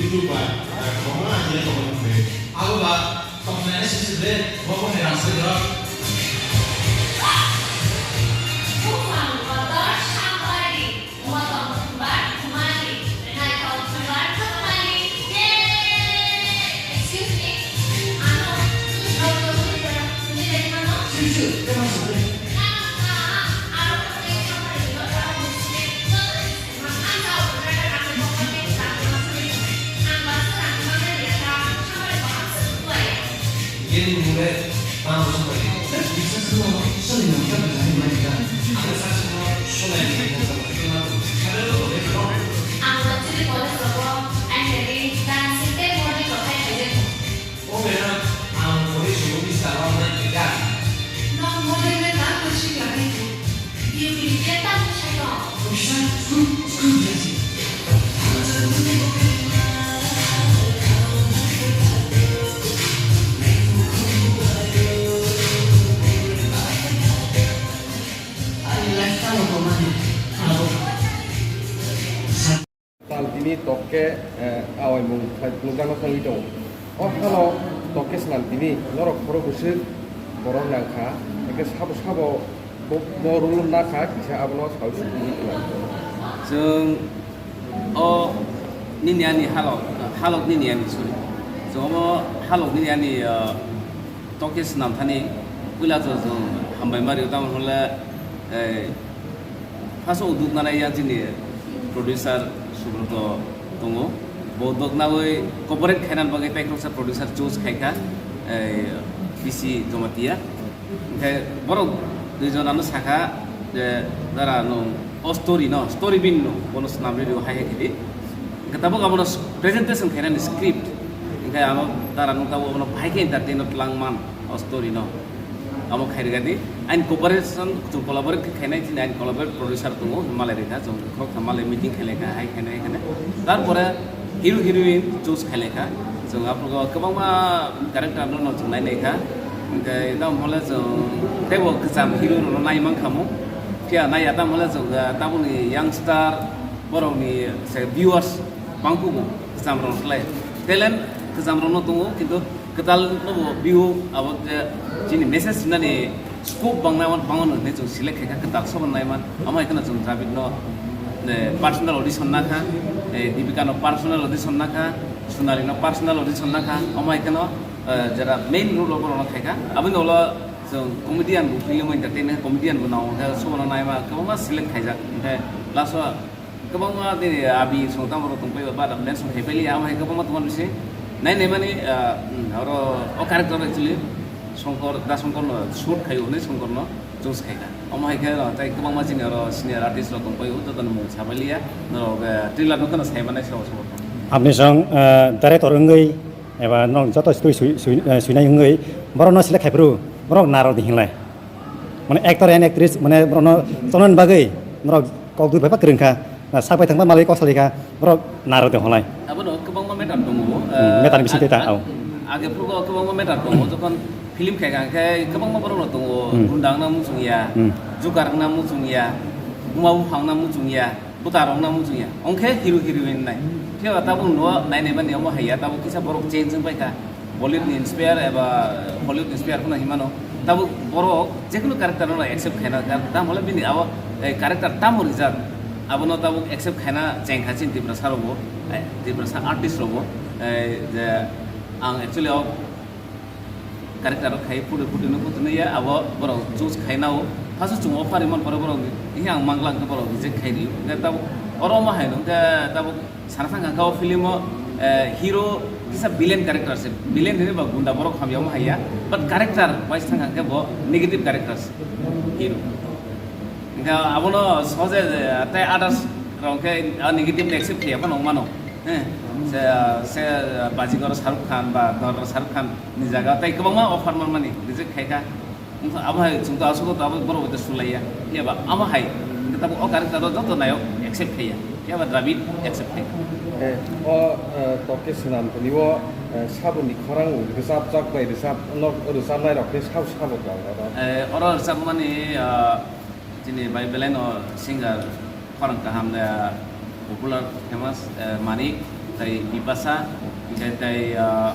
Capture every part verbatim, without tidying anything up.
Abo ba tongthai sisi ble, bo bo hai rang soi rok. Buphang kotor sambari, motong thumbar thumali, naithok thumbar thumali. Yay! Excuse me, ano, nini dai mano? Sure, sure, tama sure. Ano, ano, ano, ano, ano, ano, ano, ano, O mera, ang pori suru bisa lawan kita. Nok model le tak bersih lagi tu. Dia pilih dia tak bersih dong. Bisa, skul, skul biasa. Ani lifestyle ko mani. Abo. Santini tokke, eh, awaimung phai phunukjakno thangwi tongo. O halo tokke Santini norok khoro bwswk borok nangkha, hwnkhe sabo sabo bo, bo rwngno nakha kisa abono saui sukungwi tongkha. Chwng o nini ani halok, halok nini ani, sorry. Chwng omo halok nini ani, ah, Toke swnam thani puila chwng hambai ma rio, tamoni hwnle, eh, first o duknani yang chini producer Subroto tongo. Bo doknawi cooperate khainani bagwi tei khoroksa producer choose khaikha, eh, B C Jamatia. Hwnkhe borok dui jonano sakha je, "Dara, nwng o story no, story bin no, bono swnam rio hai hai khe di." Hwnkhe tabuk abono presentation khainani script. Hwnkhe ano dara nwng tabuk abono bahai khe entertain o twlang man o story no. Amo khairikha di. Aini cooperation, chwng collaborate khe khainai chini aini collaborate producer tongo, malai rikha, chwng khoroksa malai meeting khailai kha, hai khainai, hai khainai. Tarpore hero heroine choose khailai kha. Chwng aphuru kwbangma character no chwng nai nai kha. Hwnkhe tamo hwnle chwng teibo kwcham hero rokno nai mankha mo. Phiya nai ya tamo hwnle chwng, ah, tabukni youngster borokni se viewers bangkuk bo kwcham rok slai. Talent kwcham rokno tongo, kintu kwtal no bo view abo je chini message rinani scope bangna, bangmano hinwi chwng select khaikha, kwtal sobo naiman. Amo hai kheno chwng Dravid no, eh, personal audition nakha, eh, Deepika no personal audition nakha, Sonali no personal audition nakha, amo hai kheno, eh, jera main role rok no khaikha. Aboni ulo chwng comedian bo film entertainment comedian bo nang khe sobo no naima kwbangma select khaijak. Hwnkhe last o kwbangma tei abi song tamo rok tongpai ba, ba mention khaipai liya, amo hai kwbangma tongma bisi nai nai mani, ah, hmm, oro o character actually Songkor, Da Songkor no shoot khai hwnwi Songkor no choose khai kha. Omo hai khe, ah, tei kwbangma chini oro senior artist rok tongpai o, joto ni mung sabai liya, norok, eh, trailer no kheno sai manai sabo sabo. Apni song, eh, director wngwi eba nok joto sui, sui, sui, eh, suinai wngwi borok no select khai phuru borok naro di hinlai. Mane actor and actress, mane borokno chonani bagwi norok kok dui bai ba kwrwng kha. Na sak bai thangma malwi kok salai kha, borok naro de holai. Abono kwbangma matter tongo. Hmm, eh, matter ni bising ag-, tei ta, ag-, oh. Age phurugo kwbangma matter tongo, jokhon film khai kha, khe kwbangma borok rok tongo, hmm, gunda wngna muchung ya, hmm, jukar wngna muchung ya, buma buphang wngna muchung ya, bwta rok wngna muchung ya. Ongkhe hero heroine nai. Phiya tabuk no nai nai mani omo hai ya, tabuk kisa borok change wng pai kha. Bollywood ni inspire eba Hollywood ni inspire phano hinmano, tabuk borok jekunu character no accept khaina, tam hole bini abo, eh, character tamo rijak, abono tabuk accept khaina chengkha chini Tiprasa rokbo, eh, Tiprasa artist rokbo, eh, je ang actually o character rok khai phuti phuti no phuti no ya, abo borok choose khaina o, phasu chungo offer imon pore borok ni, ang mangla hwnkhe borok reject khai rio, hwnkhe tabuk oro omo hai no, hwnkhe tabuk Sana thang kha o film o, eh, hero kisa villain character se, villain hinwi ba gunda borok hamya omo haiya, but character wise thang kha bo negative character se hero. Hingkha abono soje, eh, tei others rok khe a negative accept khaiya phano mano. Eh, se, se Bajigor Shahrukh Khan ba Dor Shahrukh Khan ni jaga tei kwbangma offer manmani reject khaikha. Wngkha abo hai chwng to aswk to abo borok bai to sulaiya. Phiya ba amo hai hwnkhe tabuk o character o joto nayok accept khaiya. Phiya ba Dravid accept khaikha. Eh, o, eh, tokke swnam tini o, eh, saboni khorang rwchapjak bai rwchap, nok rwchapnai rok khe sabo sabo tong oro. Eh, oro rwchapmani, ah, chini bai belai no singer khorang kaham, eh, popular famous, eh, Manik, Tai Bipasa, hingke tai, ah,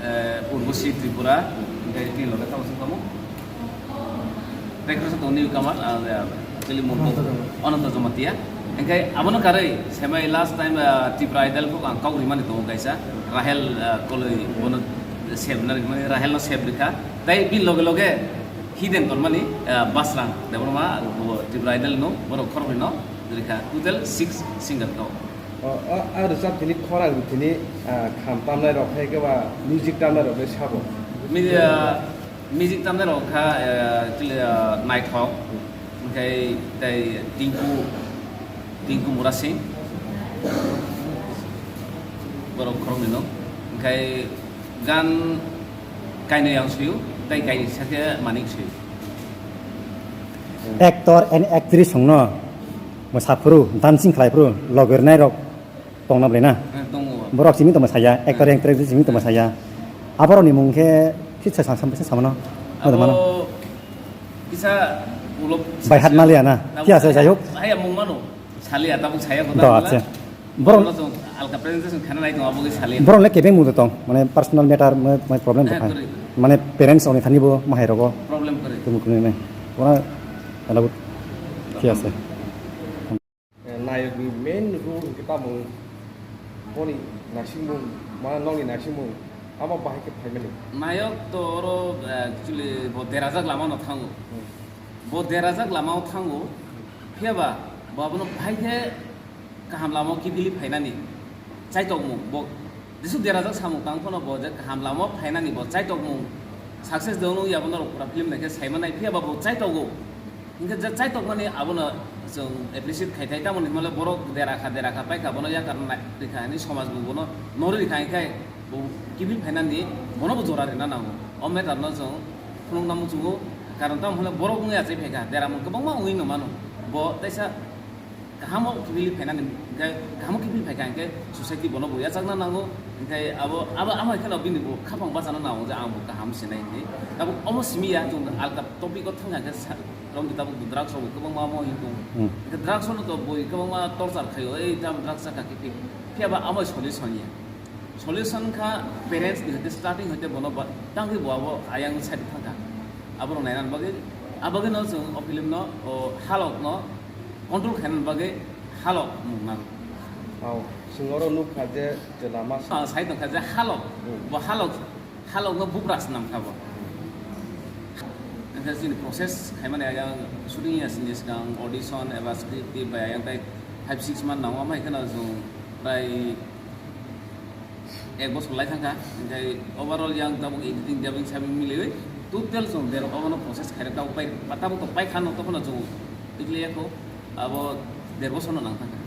eh, Urbusi Tripura, hingke tini loge tamo sung tamo. Tai khoroksa tongo newcomer, ah, eh, actually mung Ananta Jamatia. Ananta Jamatia. Hingke abono karoi, semai last time, ah, Tripura Idol kok ang kok rimani tongo kaisa, Rahel, ah, Koloi, bono save na rimani, Rahel no save rikha. Tai bini loge loge hidden tonmani, ah, Basrang Debbarma, bo Tripura Idol no, borok khoroknwi no rikha. Total six singer tongo. O, o, a rwchap tini khorang tini, ah, kham tamnai rok hai khe ba music tamnai rok le sabo. Mi-, ah, music tamnai rok kha, eh, actually, ah, Naithok, hingkhai tei Tinku, Tinku Murasing, borok khoroknwi no. Hingkhai gan kainwi ang suyo, tei kainwi sakhe Manik suyo. Actor and actress hwngno mwsaphuru, dancing khlaiphuru, logirnai rok tongna belai na? Eh, tongo. Borok simi tongma saya, actor and actress simi tongma saya. Aborokni mung khe kisa sa-, sa-, sa-, samano. Modo mano. Abo kisa ulo By heart maliya na? Abo Kya asa, jai hok? Haya mung mano. Saliya, tabuk saya kota Do, bula. Acha. Borok Borok no alka presentation khana nai tong, abo ke saliya. Borok le kebeng mung tong, mane personal matter, ma, ma problem Eh, tong. Kori. Mane parents oni thani bo mahai rogo. Problem kori. Tumuk ni nai. Ora ala but. Kya asa? Nayok ni main role hingke tamo boni naisingmung, ma nokni naisingmung, amo bahai khe phaimani. Nayok to oro, eh, actually bo derajak lama no thango. Hmm. Bo derajak lama o thango, phiya ba bo abono bahai khe kaham lama o kiphilwi phainani chaitokmung bo. Jesu derajak samung tang phano bo je kaham lama o phainani bo chaitokmung success de ono ya bono rok pura film naikhe saimanai phiya ba bo chaitogo. Hinkhe je chaitokmani abono chwng appreciate khai thai, tamoni hwnmale borok dera kha, dera kha, paikha, bono yakar nai rikha hinwi somaj bo bono norwi rikha, hinkhe bo kiphil phainani bono bo jora rina nango. O matter no chwng phunukna muchungo, karon tamo hwnle borok wngwi achai phaikha, dera mung kwbangma wngwi no mano. Bo teisa kahamo kiphilwi phainani, hinkhe kahamo kiphilwi phaikha hinkhe society bono bo yachakna nango, hinkhe abo, abo, amo hai kheno bini bo khapang bachana nango je ang bo kaham sinai hinwi. Tabuk omo simi ya, chwng alka topic o thangkha khe sa-, romdi tabuk drugs rok bo kwbangma omo hinwi tongo. Hmm. Hinkhe drugs no to bui kwbangma torture khaio, ei tamo drugs chakha khe, phiya ba amo solution ya. Solution kha parents ni hoite starting hoite bono ba, tangwi bo abo ayang side thangkha. Abo rok nainani bagwi, abagwi no chwng o film no, o halok no control khainani bagwi halok mung nango. Au, chwng oro nukha je chwla ma sa- Ah, sai tongkha je halok, Hmm. bo halok, halok no bubra swnam kha bo. Wngkha chini process khaimani ayang shooting ya sini swkang audition eba script tip bai ayang tai five six month nango, amai kheno chwng prai ek bosor lai thangkha, hinkhe overall yang tabuk editing dubbing sabing miliwi total chwng derok obono process khairok tabuk pai, tabuk to paikha no tokhono chwng tikliya kho, abo der bosor no nang thangkha.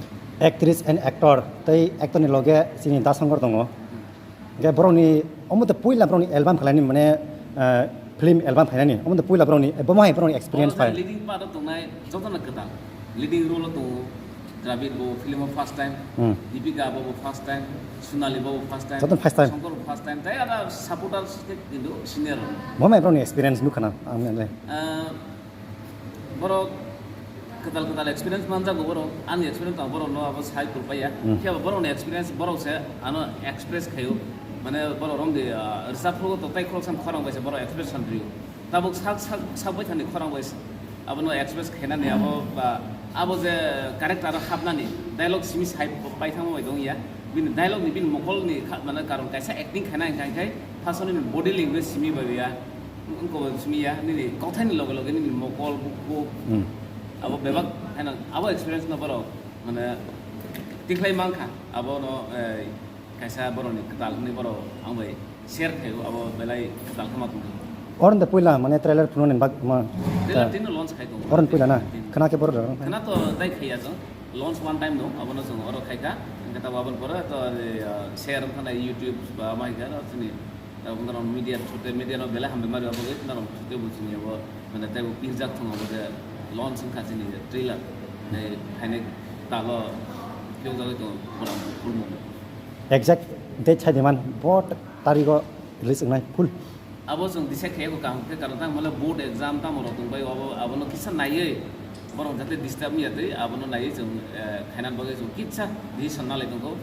Actress and actor tei actor ni loge chini Da Songkor tongo. Hinkhe borokni omo to puila borokni album khlaini mane, eh, film album khlainani omo to puila borokni, eh, bomo hai borokni experience Oro phai. Leading part o tongnai jotono kwtal. Leading role o tongo Dravid bo film o first time, Hmm. Deepika bo bo first time, Sonali bo bo first time, Jotono first time. Shankar bo first time, tai ada supporters khe kintu senior rok. Bomo hai borokni experience nukha na ang nai. Ah, borok kwtal kwtal experience manjago borok, ani experience tong borok no abo sai kulpaiya. Hmm. Phiya bo borok ni experience borok se ano express khayo, mane borok romdi, ah, rwchap phuru to tai khorok sam khorang bai se borok expression rio. Tabuk sak, sak, sak baithani khorang bai abono express khainani abo ba abo je character o hapnani dialogue simi sai paithangma bai dongya. Bini dialogue ni bini mokol ni kha-, mane karon kaisa acting khaina hinkha hinkhe first o nini body language simi bai ya, wngkha bai simi ya, nini kothai ni loge loge nini mokol buk buk Hmm. abo bebak haino abo experience no borok mane tikhlai mankha abono, eh, kaisa borokni kwtal hwnwi borok ang bai share khaio, abo belai kwtal khe ma tongkha. Oroni de puila mane trailer phunuknani bak ma Trailer tino launch khai tongo. Oroni puila na? Tino. Khna khe borok rok. Khna to dai khaiya chwng. Launch one time no, abono chwng oro khaikha. Hingkhe tabo aboni pore to, eh, share wngkha na YouTube ba ma hingkha no chini, eh, norok media through te media no belai hambai mario abo bai norok through te bo chini abo mane tei bo pirjak thung abo je launch wngkha chini trailer. Tei phainai talo phiyok jagwi tongo borok khulumung. Exact date sai di man, bo tarigo release wngnai full. Abo chwng decide khaiyakho kaham khe, karon tamo le board exam tamo rok tongbai, abo, abono kisa naiwi borok jate disturb wngya twi, abono naiwi chwng, eh, khaina bagwi chwng kisa decision nalai tongkho.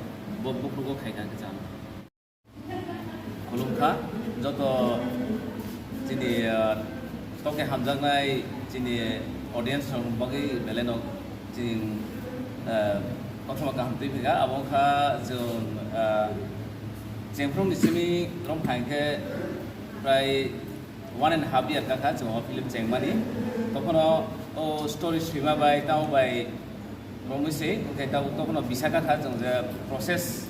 Bo bukhrugo khaikha khe chano. Khulumkha joto chini, ah, toke hamjaknai chini audience rok bagwi belai no chini, ah, kothoma kaham twi phika. Abo wngkha chwng, ah, chengphru ni simi romkha hinkhe prai one and half year kakha chwng o film chengmani. Tokhono o story swima bai tamo bai romwi se, hwnkhe tabuk tokhono bisa kakha chwng je process,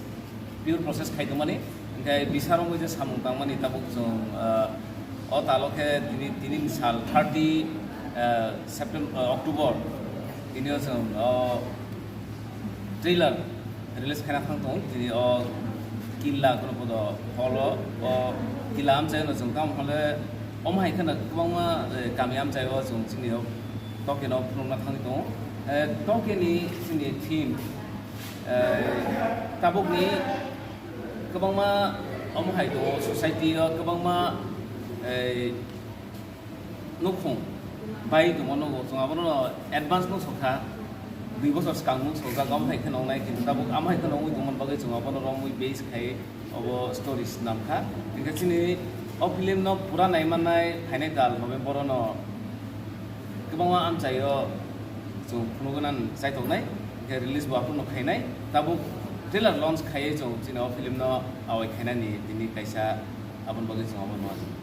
pure process khai tongmani. Hwnkhe bisa romwi je samung tangmani tabuk chwng, ah, o talo khe tini, tini ni sal thirty, ah, September, ah, October tini o chwng o trailer release khaina thang tongo. Tini o Killa Gonopodo hall o, o Killa amchaio no chwng tamo hole omo hai kheno kwbangma, eh, kami amchaio chwng chini o tokeno phunukna thangwi tongo. Eh, tokeni chini theme, eh, tabukni kwbangma omo hai tongo, society o kwbangma, eh, nukhung bai tongma nugo, chwng abono advance nuk sokha, dui bosor swkang nuk sokha, gam hai kheno wngnai, kintu tabuk am hai kheno wngwi tongmani bagwi chwng abono romwi base khai obo story swnamkha. Hinkhe chini o film no pura naimannai phainai tal November o no kwbangma amchaio chwng phunugwi nang chaitoknai, hinkhe release bo aphuru no khainai, tabuk trailer launch khaiwi chwng chini o film no awai khainani tini kaisa aboni bagwi chwng abono.